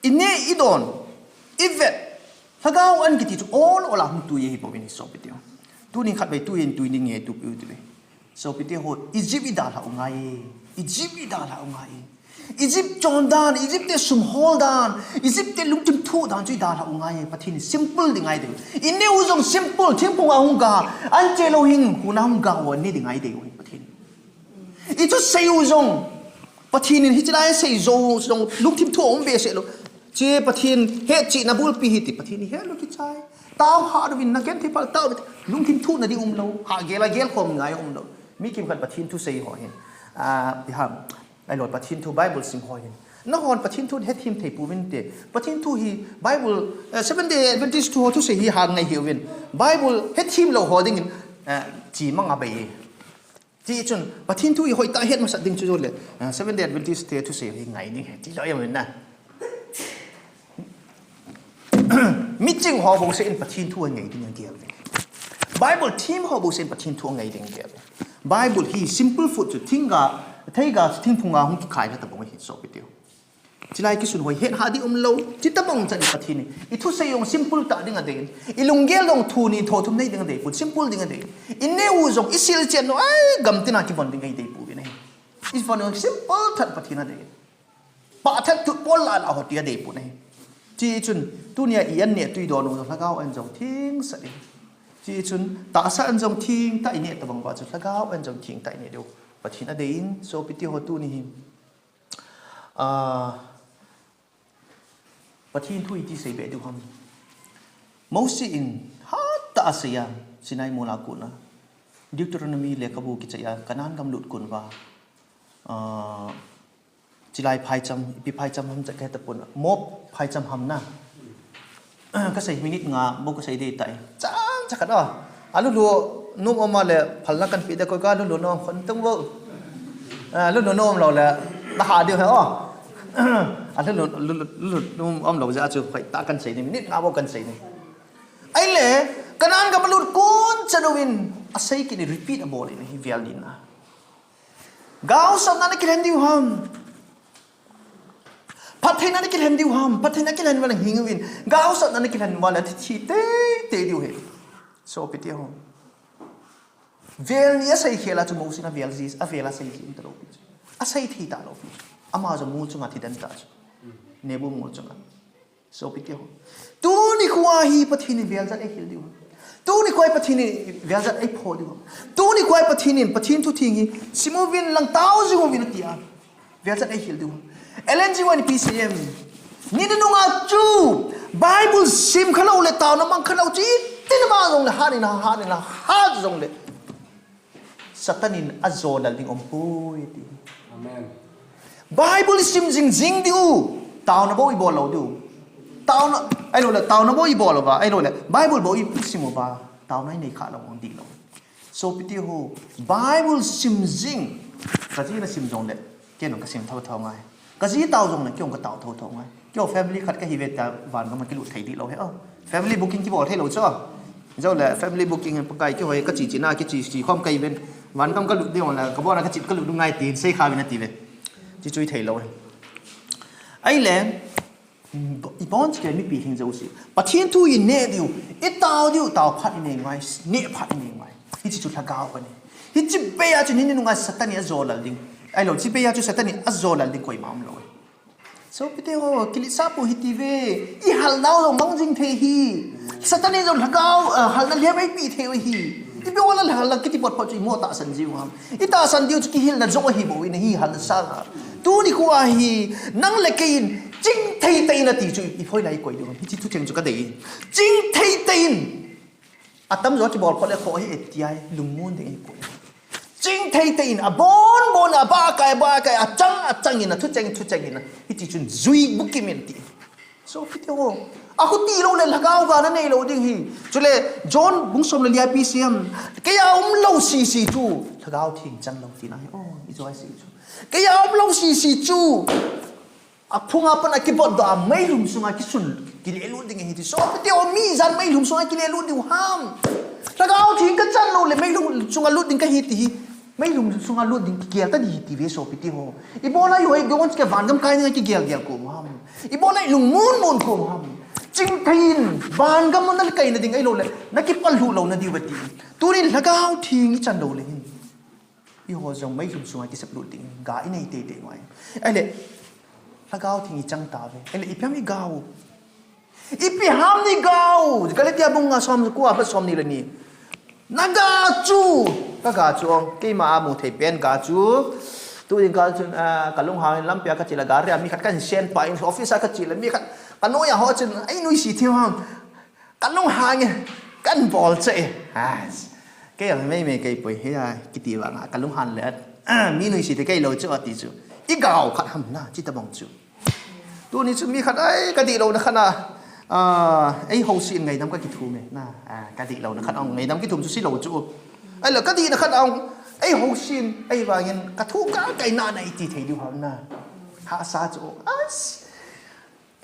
I neh i don, i vet, Lhagao an kiti chu ol ol a hung tui ahi bou in sopite ho. Tuni khatvei tui in tui ning e tupiu ti ve. Sopite ho, Egypt i dalha u ngai e. Egypt i dalha u ngai e. Egypt chon dan, Egypt te sum hol dan, Egypt te lungthim thuh dan chu i dalha u ngai e. Pathen in simple ding ngai ding. I neh u jong simple, thingphung a hung ga, an che lou hing, huna hung ga u, an ne ding ngai ding u hi Pathen. I thusei u jong, Pathen in hiche lai sei jou jong, lungthim thuh a um behseh lou. Che Pathen, hetchihna bulpi hi ti Pathen i het lou kichai. Tao ha dovin na ken thei pal tao, lungthim thuh na ding um lou. Ha gel a gel khom ngai um lou. Mi kimkhat Pathen thusei ho hin. Ah, i ham. Ahilou Pathen thu Bible sim ho hin. Nahon Pathen thu hethem thei pouvin te. Pathen thu hi Bible, eh, Seventh Day Adventist thu ho thusei hi ha ngai hiuvin. Bible hethem lou ho dingin, eh, chi mang a bei. Ti chun, Pathen thu i hoitah a het masat ding chu jole, ah, Seventh Day Adventist te thusei hi ngai ding he, ti lou jeng uvin na. Miching ho bouseh in Pathen thu angai ding agel ve. Bible them ho bouseh in Pathen thu angai ding agel ve. Bible hi simple food chu thingga, theiga thingphung a hung kikhai lha tabang hi sopite ho. Chilai kisun hoi het ha ding um lou. Chutobang chan Pathen in. I thusei jong simple tah ding adei. I lunggel jong thu ni tho thum nei ding adei pon simple ding adei. I neh u jong i sil chen u ai gamtina kivon ding adei pouvin ahi. I von jong simple tah Pathen adei. Pah tah tu pol la la ho ti adei pon ahi. Chi chun tunia i an neh tui don u lhagao an jong theng sah ding. Chi chun tahsa an jong theng tah i neh tabang uva chu lhagao an jong theng tah i neh diu. Pathen adei in sopite ho tuni hi. Ah, Pathen thu iti sei be diu ham. Mosi in hatah a asei a, Sinai mol a kona. Deuteronomy lekhabu kichai a, Canaan gam lut kon uva. Ah, chilai phaicham, ipi phaicham ham cha kahe tapon. Moab phaicham ham na. Kasei minute nga bou kasei ding tai. Chang chakhat a. Alulu nom um a le phalna kan pe ding koi ka lulu nom khon tung bou. Ah, lulu nom lou le. Na ha ding he o. Alulu, lulu, lulu nom um lou jeh a chu hoitah kan sei ding. Minute nga bou kan sei ding. Ahile, Canaan gam alut kon chan uvin. Asei kit in repeat abol in hi vel din a. Gaosapna na kilhen diu ham. Phattheina na kilhen diu ham. Phattheina kilhen uva na hing uvin. Gaosapna na kilhen uva le thi, thi tei tei diu ahi. Sopite ho. Vel ni asei khel a chu Mosi in avel ji, avel asei ji um talou pi chu. Asei thei talou pi chu. Ama jong mol chunga thi den ta chu. Nebo mol chunga. Sopite ho. Tuni khoa hi Pathen in veljat eihil diu. Tuni khoa hi Pathen in veljat eipho diu. Tuni khoa hi Pathen in, Pathen thu theng hi sim uvin lang tao jing uvin ati a. Veljat eihil diu. Ellen G. White in ipi asei em. Ni nunung a chu Bible sim khalou le taona mang khalou chu itin ma jongle, hat in hat in hat jongle. Satan in ajo lal ding umpoi ati. Amen. Bible isim jing jing diu. Taona bou ibol lou diu. Taona, ahilou le, taona bou ibol lou uva. Ahilou le, Bible bou isim uva. Taona inei kha lou, ong di lou. Sopite ho, Bible sim jing. Kaji na sim jongle, kei jong kasim thotho ngai. Kaji tao jongle, kei jong katao thotho ngai. Kei jong family khat kahi ve ta, van gam a kilut thei di lou he. Oh, family booking kibol thei lou chu. Jou le family booking Pakai kihoi kachi chi na kichi chi khom kahi ven. Van gam kalut di jong le, kabon a kachi kalut ngai tin sei kha ven ati ve. Chi chui thei lou. Ahile, ibon chikei mipi hing jouse. Pathen thu ineh diu, itao diu, tao phat inei ngai, neh phat inei ngai. Hiche chu lhagao ahi. Hiche bei a chu ni nunung a Satan in ajo lal ding. Ahilou, hiche bei a chu Satan in ajo lal ding koima umlou. Sopite ho, kiletsah pou hiti ve. Ihal nau jong mang jing thei ahi. Satan in jong lhagao, eh, halna lhem eipeh thei u ahi. Ipi uva lhagao kiti potpot chu imo tahsan jiu ham. Itahsan diu chu kihilna jong ahi bou in ahi halna sanga. Tuni khoa hi, nang le kei in, chingthei tah in ati chu, ipi hoilai koi diu ham. Hiche thucheng chu kadei. Chingthei tah in. Atamjo kibol khol le kho hi eti ai, lungmon ding ahi poi. Chingthei tah in, abon bon, abah kai, abah kai, achang, achang in, athucheng, thucheng in, hiti chun jui bukim in ti. Sopite ho. Akhuti lou le lhagao gana neilou ding ahi. Chule, John bung som le li a ipi asei em. Keiya umlou sese chu, Lhagao Theng chan lou tina ahi. Oh, ijo asei chu. Keiya umlou sese chu. Aphunga pat a kibotdoh a meilhum sunga kisun kilelut ding ahi ti. Sopite ho, mi ijat meilhum sunga kilelut diu ham. Lhagao Theng kachan lou le meilhum sunga lut ding kahi ti hi. Meilhum sunga lut ding kigel ta ding ahi ti ve sopite ho. Ibola ihoi gon che van gam kai ding kigel gel kom u ham. Ibola ilungmon mon kom u ham. Chingthei in, van gam na kaina ding ahilou le, na kipalhu lou na diu ati. Tunin Lhagao Theng i chan lou le hin. Eiho jong meilhum sunga kisep lut ding, ga i nei teitei ngai. Ahile, Lhagao Theng i chang tauve. Ahile, ipi ham i gao. Ipi ham i gao. Galatia bung nga som ko a pat som ni le ni. Na ga chu. Ka ga chu ong. Keima a mu thei pen ga chu. Tuin ga chu, ah, ka lunghang in lampi a ka che le gari a mi khat ka sen pa in office a ka che le mi khat. Ka noi a ho chun. Ai nuisat thim ham. Ka lunghang e, kan bol che e. Ai, kei a mei mei kei poi he a, kiti vang a, ka lunghan le, ah, mi nuisat te kei lou chu ati chu. I gao khat ham na, chi tabang chu. Tuni chu mi khat ai, ka dihlou na khat na, ah, ei ho si in ngaidam ka kithum e, na, ah, ka dihlou na khat ong ngaidam kithum chu si lou chu. Ahile ka dih na khat ong, ei ho si in, ei vangin, ka thu ka kai na na i ti thei diu ham na. Hahsa chu, as.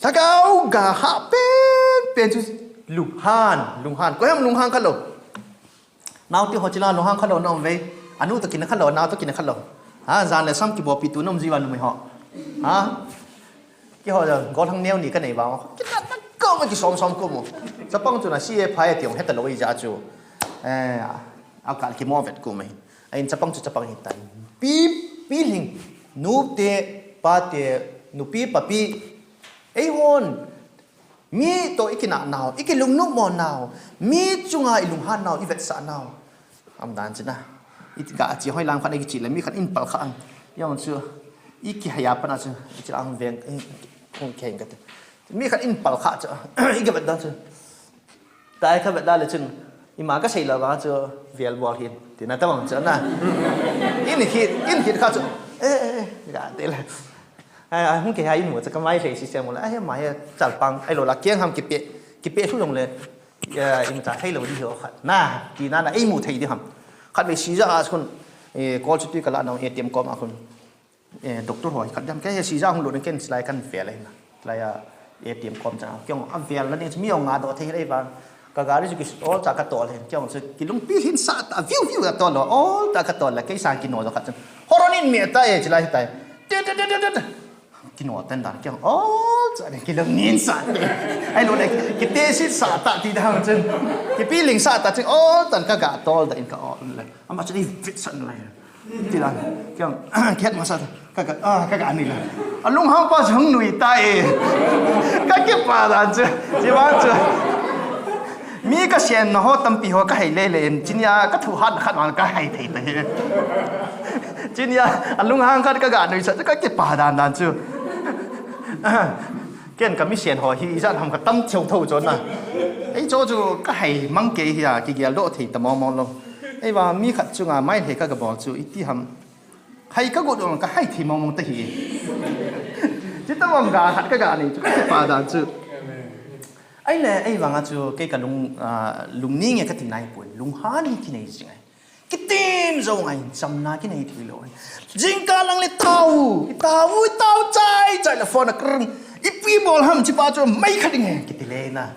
Lhagao ga hah pen pen chu lunghan, lunghan. Koi ham lunghan kha lou. Naote ho chila lunghan kha lou na um ve. Anu toh kina kha lou, nao toh kina kha lou. Ha, jan le sam kibopi tu na um ji uva numei ho. Ha? Keiho jong gollhang neo ni ka nei uva. Kina na ko ma kisom som ko mo. Chapang chu na si e phai ti ong heta lou i ja chu. Eh, a kal kimo vet ko mai. Ahin chapang chu chapang hi tai. Pi, pi hling. Nu te, pa te, nupi, papi. Eihon, mi toh i kinah nau, i kilungnop mo nau, mi chunga i lunghan nau, i vetsah nau. Am dan china. I ga chi hoi lang khat i kichi le, mi khat in pal kha ang. Jong chu, i kihaya pana chu, i chi lang veng, i, i kiheng kate. Mi khat in pal kha chu, i ga vet dan chu. Tai ka vet da le chun, ima ka sei lou vang chu vel bol hin. Tina tabang chu na. In hit, in hit kha chu. Eh, eh, eh, ga te le. Ai, ai, hung ke ha in mo chu ka mai hlei si se mo le. Ai, mai chalpang, ahilou la kiang ham kipe, kipe thu jong le. Ya, in ta thei lou di ho khat. Na, tina na ei mu thei di ham. Khat ve si ja a khun, eh, kol chu tui ka la nau A T M kom a khun. Eh, doctor ho khat jam ke, eh, si ja hung lut ken silai kan vel ahi na. Silai a A T M kom cha. Kei jong a vel na ding chu mi jong nga doh thei lei vang. Ka gari chu ki ol cha ka tol hen. Kei jong chu kilungpi hin sa ta viu viu ka tol lo. Ol ta ka tol la kei sang kino jo khat chun. Horon in me ta e chilai ta e. Te, te, te, te, te, te. Kino ten dan kei jong ol cha ne kilung nin sa te. Ahilou le kite si sa ta ti dang chun. Kipi ling sa ta chun ol tan ka ga tol da in ka ol le. Ama chu i vit san lai. Ti dan. Kei jong, kiat masa. Ka, ka, ah, ka, ka ni la. A lunghang pa jong nui ta e. Ka kipa dan chu. Chi vang chu. Mi ka sen na ho tampi ho ka hai le le in. Chin ya ka thu hat khat man ka hai thei ta e. Chin ya, a lunghang khat ka ga nui sa chu ka kipa dan dan chu. Ken ka mi sen ho hi, ijat ham ka tam theu thou chon na. Ei cho chu ka hai mang kei hi a, kigel doh thei ta mong mong lo. Ei va mi khat chunga mai hai ka ga bol chu, iti ham. Hai ka got dong ka hai thei mong mong ta hi. Chi ta mong ga khat ka ga nei chu, ka pa dan chu. Ai le, ei vang a chu, kei ka lung, ah, lungning e ka ti nai pun, lunghan hi kinei jing ai. Kitim jou ngai, chamna kinei thei lou. Jingkah lang le tao, i tao, i tao chai, chai le phone a krung. Ipi bol ham chi pa chu mai kha ding e, kiti le na.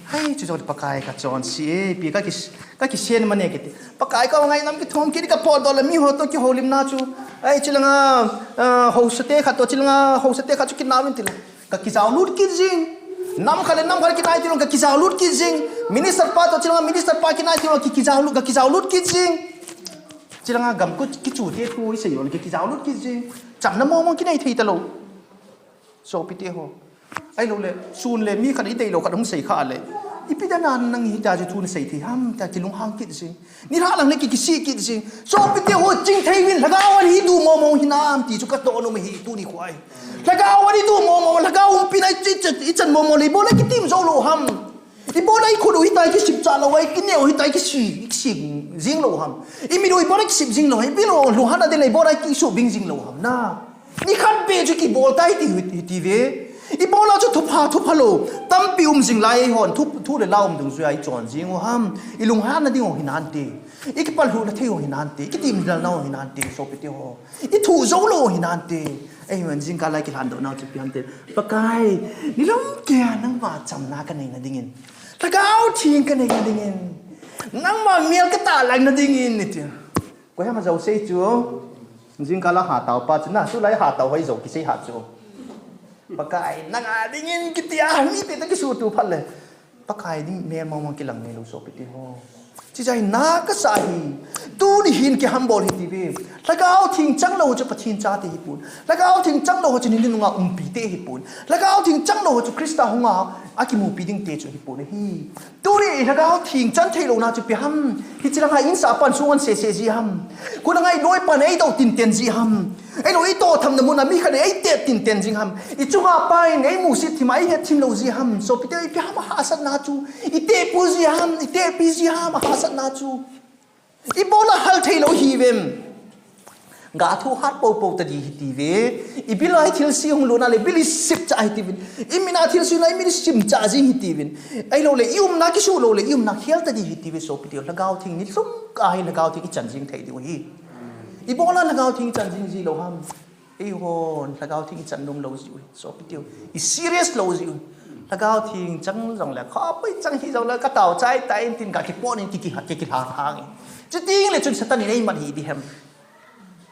Hai, chu jou Pakai ka chonse e, pi ka ki, ka kisen mane kiti. Pakai ka ngai nam kithom kiti ka pol dol le mi ho toh kihoulimna chu. Ai, chilanga, ah, haosa te khat toh, chilanga haosa te khat chu kinam in ti le. Ka kijao lut kit jing. Nam khat le nam khat kinai tilou, ka kijao lut kit jing. Minister pa toh chilanga minister pa kinai tilou, ki, kijao lut, ka kijao lut kit jing. Chilanga gam ku kichu te thu i sei yo, ki, kijao lut kit jing. Chamna mong mong kinei thei talou. Sopite ho. Ahilou le, sun le mi khat i deilou khat hung sei kha le. Ipi dan a nang hita chu thu na sei thei ham, ta kilunghang kit jing. Nilhah lang le ki, kisih kit jing. Sopite ho, chingthei uvin, Lhagao a hi tu mong mong hinam ti chu ka toh nom ahi tuni khoi. Lhagao a hi tu mong mong, Lhagao umpina i, i, i chan mong mong le, ibola kitim jou lou ham. Ibola i khut u hitia kisip cha lou, i kineo hitia kisi, kisi jing lou ham. I mit u ibola kisip jing lou, ipi lou, lunghan a de le ibola kisu bing jing lou ham. Na. Nikhat beh chu kibol tai ti, ti ve. Ibola chu thupha, thupha lou. Tampi um jing lai hon, thu, thu le la um dungjuia i chon jing u ham. I lunghanna ding u hinante. I kipalhuhna thei u hinante. I kitimlhalna u hinante. Sopite ho. I thu jou lou u hinante. Ei, man jingkah lai kilhan doh nau chu ipi ham ti le. Pakai, nilhum keiya nangma chamna ka neina dingin. Lhagao Theng ka neina dingin. Nangma mel ka tahlai na dingin, i ti. Koi ham a jou sei chu. Jingkah la hatah pa chu na, tulai hatah hoi jou kisei ha chu. Pakai, nanga dingin kiti a, mite toh kisuhtoh phat le. Pakai ding melmang mang kilang neilou sopite ho. Chijeh a na kasa hi. Tuni hin kihambol hite ve. Lhagao Theng changlou chu Pathen chate hipon. Lhagao Theng changlou chu ni nunga umpi te hipon. Lhagao Theng changlou chu Christa hunga akimupi ding te chu hipon ahi. Tuni Lhagao Theng chan theilouna chu ipi ham. Hiche langa insah pan sunga sese ji ham. Kona ngai loi pan eidou tinten ji ham. Eilou itoh thamna muna mi khat in eitep tinten jing ham. Ichunga pa in eimusit thim a eihet thim lou ji ham. Sopite, ipi ham ahahsatna chu. Itep u ji ham, itep pi ji ham ahahsatna chu. Ibola hal theilou hivem. Ga thu hat popo tadi hiti ve. Ibil a hi thilse hung lona le bil isip cha hiti vin. Imina thilse na imil isim cha jing hiti vin. Eilou le iumna kisuh lou le iumna khel tadi hiti ve sopite. Lhagao Theng ni lhum kah a hi Lhagao Theng ichan jing thei diu hi. Ibola Lhagao Theng ichan jing ji lou ham. Eihon Lhagao Theng ichan nom lou ji u hi. Sopite. I serious lou ji u. Lhagao Theng chang jongle, khopoi chang hi jongle, katao chai tai in tin kakipon in kiki, kikilhang hang in. Chuting le chun Satan in eiman hi di hem.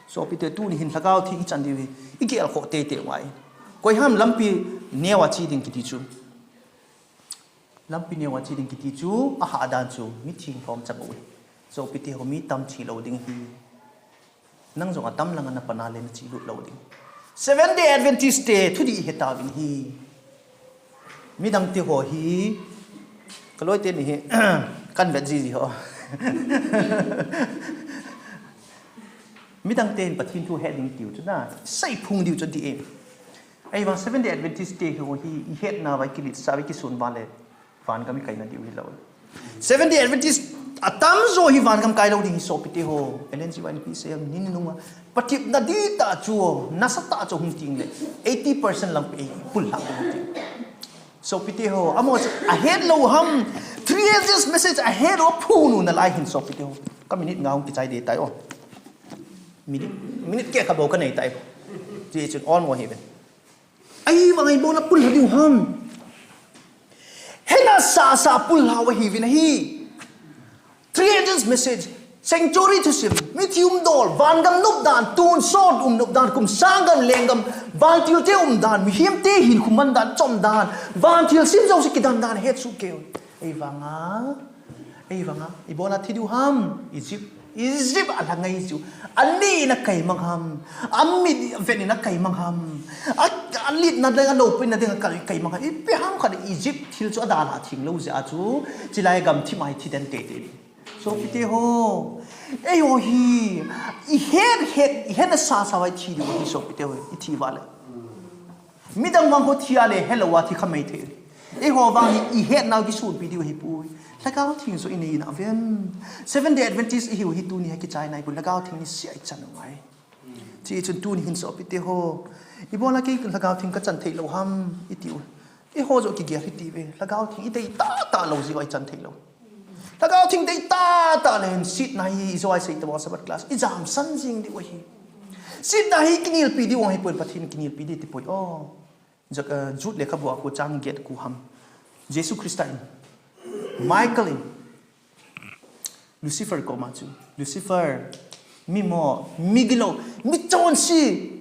Sopite, tuni hin Lhagao Theng ichan diu hi, igel khoh teitei ngai. Koi ham lampi neo a che ding kiti chu. Lampi neo a che ding kiti chu, ahahdan chu, mi theng lhom chang u hi. Sopite ho, mi tam che lou ding hi. Nang jong atam langa napan a le nache lut lou ding. Seventh Day Adventist te thudih hetauvin hi. Midang te ho hi, kaloi teni hi, kan vet jiji ho. Midang te hin Pathen thu het ding tiu chu na, seiphong diu chu di e. Ahivang Seventh Day Adventist te ho hi, ihetna uva, ikiletsah uva, ikisonva le, vangam ikaina diu hilou. Seventh Day Adventist atamjo hi vangam kailou ding hi sopite ho. Ellen G. White in ipi asei em, ni nunga. Patepna dihtah chu, nasatah chu hung teng le, eighty percent lam peh, pullha hung teng. Sopite ho, amaho chu ahet lou ham, three ages message ahet lou, aphun u nalai hin sopite ho. Ka minute nga hung kichai ding tai o. Minute, minute keh khat bou kanei tai. Ti chun on mo hi ve. Ahivang ibola pullha diu ham. Hena sasa pullha u ahiuvin ahi. Three ages message. Sanctuary thusim. Mithi umdol. Vangam nopdan. Tonsot um nopdan. Kum sang gam lenggam. Vantil te umdan. Mihem te hinkho mandan. Chomdan. Vantil sim jouse kidandan. Hetsoh kei. Ahivanga. Ahivanga, ibola thi diu ham, Egypt. Egypt a lhangai jiu. Ani in akaimang ham. Amit vet in akaimang ham. A, alitna ding, aloupina ding akai, kaimang ham. Ipi ham khat Egypt thil chu adalha theng lou jeh a chu. Chulai gam thim a hi thi den teitei. Sopite ho. Eiho hi. Ihet, het, ihet na sasa uva ithi diu hi sopite ho. Ithi uva le. Midang vang ho thi a le, helou a thi kha mai thei. Eiho vang hi, ihetnau kisonpi diu ahipoi. Lhagao Theng joh inei na vem. Seventh Day Adventist ihiu hi tuni hi kichai nai poi. Lhagao Theng niseh a ichan u ngai. Chuti chun tuni hin sopite ho. Ibola kei Lhagao Theng kachan thei lou ham, itiu. Eiho joh kigel hiti ve. Lhagao Theng idei tahtah lou jeh uva ichan thei lou. Lhagao Theng dei tahtah le hin setna hi ijo a isei tobang Sabbath class. Ijamsan jing diu ahi. Setna hi kinelpi diu ahipoi, Pathen kinelpi ding tipoi. Oh. Ju-, eh, Jude lekhabu a khu chang get khu ham. Jesu Christa in. Michael in. Lucifer koma chu. Lucifer. Mi mo, mi gilou, mi chonse.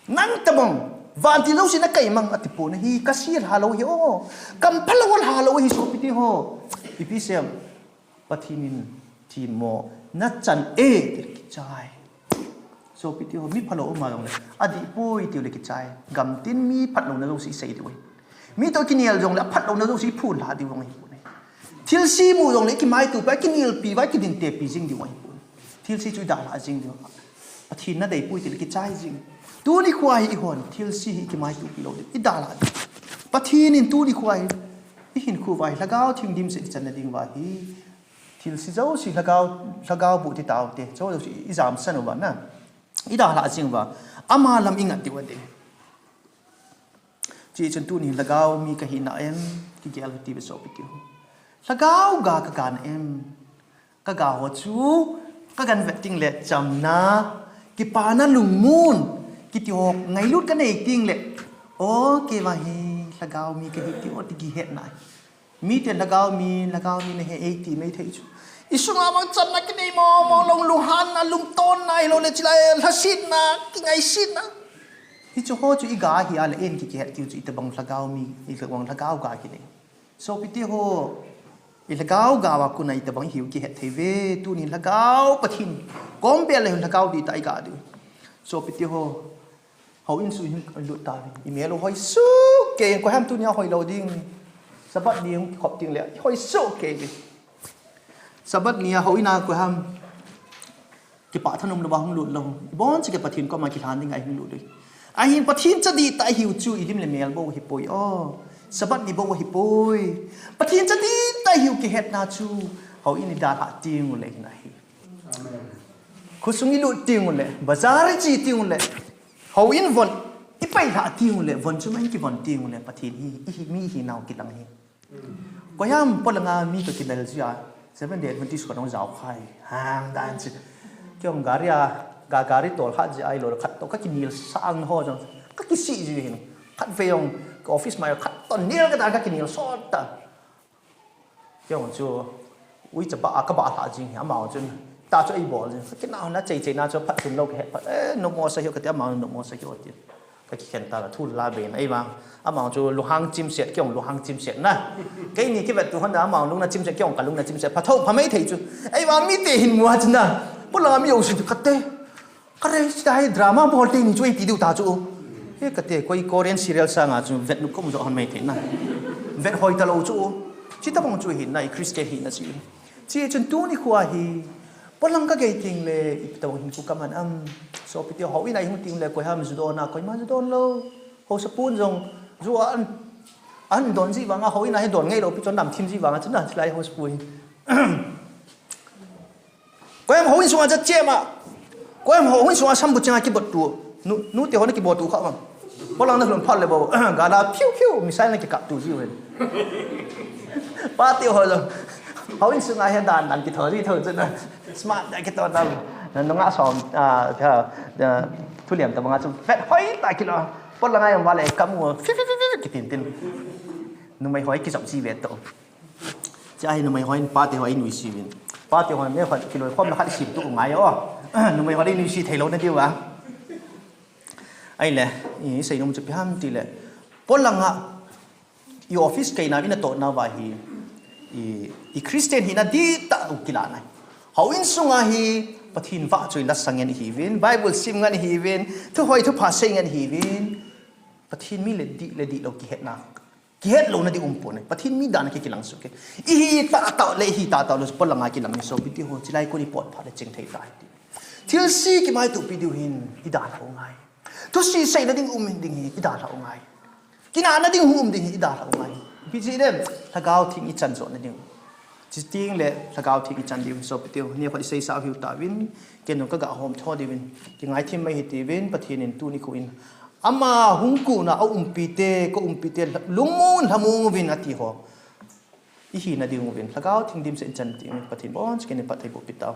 Nang tabang, vantil jouse nakaimang ati pon ahi, kaselha lou hi o. Kamphalou lha lou hi sopite ho. Ipi sem, Pathen in themmo, nachan e, tia kichai. Sopite ho, mi phalou um a jongle, adih poi tiu le kichai. Gamtin mi phatlouna jouse isei diu ahi. Mi toh kinel jongle, aphatlouna jouse iphonlha diu jong ahipoi. Thilse imu jongle, ikimaitopi, ikinelpi uva, ikidintepi jing diu ahipoi. Thilse chu idalha jing diu. Pathen nadei poi tile kichai jing. Tuni khoa hi eihon, thilse hi ikimaitopi lou diu. Idalha diu. Pathen in tuni khoa hi, ihinkho uva hi, Lhagao Theng dimset ichanna ding uva hi. Thilse jouse Lhagao, Lhagao boh ti taute. Jouse ijamsan uva na. Idalha jing uva. Ama lam ingat diu ading. Chuti chun tuni Lhagao mi kahina em, kigel hiti ve sopite ho. Lhagao ga kaga na em. Kaga ho chu, kagan vet teng le chamna, kipana lungmon, kiti ho ngailut kanei teng le. O, kei vang hi Lhagao mi kahi ti o ti kihetna. Mite Lhagao mi, Lhagao mi nahi e ti maithei chu. Isunga vang chamna kinei mong mong lou, lunghanna, lungtonna, ahilou le chulai lhasetna, kingaisetna. Hichu ho chu i ga hi a le en ki kihet kiu chu i tabang lhagao mi, i tabang lhagao ga ki nei. Sopite ho, i lhagao ga wa kuna i tabang hiu kihet thei ve, tuni lhagao Pathen. Kom bel le lhagao di ta i ga di. Sopite ho, houin sung hin lut ta ve. I mel u hoi suk kei, koi ham tuni a hoi lo ding. Sabbath ni hung khop ting le, hoi suk kei ve. Sabbath ni a houin a koi ham. Kipah thanom lou ba hung lut lou. Bon si ke Pathen koma kilhan ding a hung lut ding. Ahin Pathen cha di ta hiu chu i lim le mel bou hi poi o. Sabbath ni bou hi poi. Pathen cha di ta hiu kihetna chu. Houin i dalha ting u le hin ahi. Khosung i lut ting u le. Bazar i chi ting u le. Houin von. I pai lha ting u le. Von chu mai kivon ting u le. Pathen hi, i hi, mi hi nau kilang hi. Koi ham polanga mi ka kinel jia, Seventh Day Adventist ko nong jao khai, hang dan chi. Kei jong gari a, ga gari tol khat jia ai lo khat to ka kinel sang ho jong. Ka kisi ji hin. Khat ve jong ka office mai khat to nel ka dan ka kinel sot ta. Kei jong chu, ui cha ba, ka ba lha jing hi, amau chun. Ta chu ei bol jing. Ka kina na chei chei na chu phat tun lo ka he phat. Eh, no mo sa hiu ka ti amau no mo sa hiu ti. Ka kikhen ta la thu la ben ei vang. Amau chu lunghang chimset, kei jong lunghang chimset na. Keini kivet tu hon da amau lungna chimset, kei jong ka lungna chimset. Pha tho, pha mai thei chu. Ei vang mite hin mu a chu na. Polanga mi jong sin chu khat te. Ka rei si ta hi drama bol te ni chu ei ti diu ta chu. He ka te koi Korean serial sanga chu vet nu kom jo hon mai thei na. Vet hoi ta lo chu. Chi ta bang chu hi na, i Christian hi na chi. Chi chun tuni khu a hi, polang ka gei ting le, i tabang hin khu ka man am. Sopite houin a i hung ting le, koi ham ju don a, koima ju don lou. Haosapu jong, ju a an, an don ji vang a, houin a hi don ngei lou, pi chun nam thim ji vang a, chun na, chilai haosapu hi. Koi ham houin sunga jat chem a. Koi ham houin sunga sambu chenga kibot tu. Nu, nu te hon kibot tu kha vang. Polang na lhun phat le bou. Gala phiu phiu, missile na kikap tu ji ven. Pa te ho jong. Houin sunga hi dan dan kitho ji tho chun na. Smart da kitho na. Na nunga som, ah, tha, ah, thuliam ta banga chu vet hoi ta kilo. Polanga jong vale kamu. Fiu, fiu, fiu, fiu, kitin tin. Numei hoi kijop ji ve to. Cha hi numei hoi pa te hoi nuisi vin. Pa te hoi me hoi kilo khom na khat sim tu ngai o. Numei hoi nuisi thei lou na diu a. Ai le, i sei nom chu pi ham ti le. Polanga, i office kei na, i na to na va hi, i, i Christian hi na di ta u kila na. Houin sunga hi, Pathen va chu i la sang ngen hi vin, Bible sim ngen hi vin, thu hoi thu pha sei ngen hi vin. Pathen mi le di, le di lou kihet na. Kihet lou na di um pon. Pathen mi dan a ki kilang su ke. I hi ta ta le hi ta ta lou polanga kilang ni sopite ho. Chilai ko ni pot pha le ching thei ta hi. Thil si ki mai tu pi diu hin, i dan ho ngai. Thu si sei na ding um ding hi, i dan ho ngai. Kina na ding um ding hi, i dan ho ngai. Pi ji dem, lhagao theng i chan jo na ding. Chi ting le, lhagao theng i chan diu, sopite ho. Ni kho i sei sa hiu ta vin, ken jong ka ga hom tho diu vin. Ki ngai thim mai hi ti vin, Pathen in tuni khu in. Ama hung kuna a umpi te, ka umpi te, lungmong lhamong vin a ti ho. I hi na ding uvin, lhagao theng dimset in chan ti, Pathen bon, chike ni pat thei bo pi tau.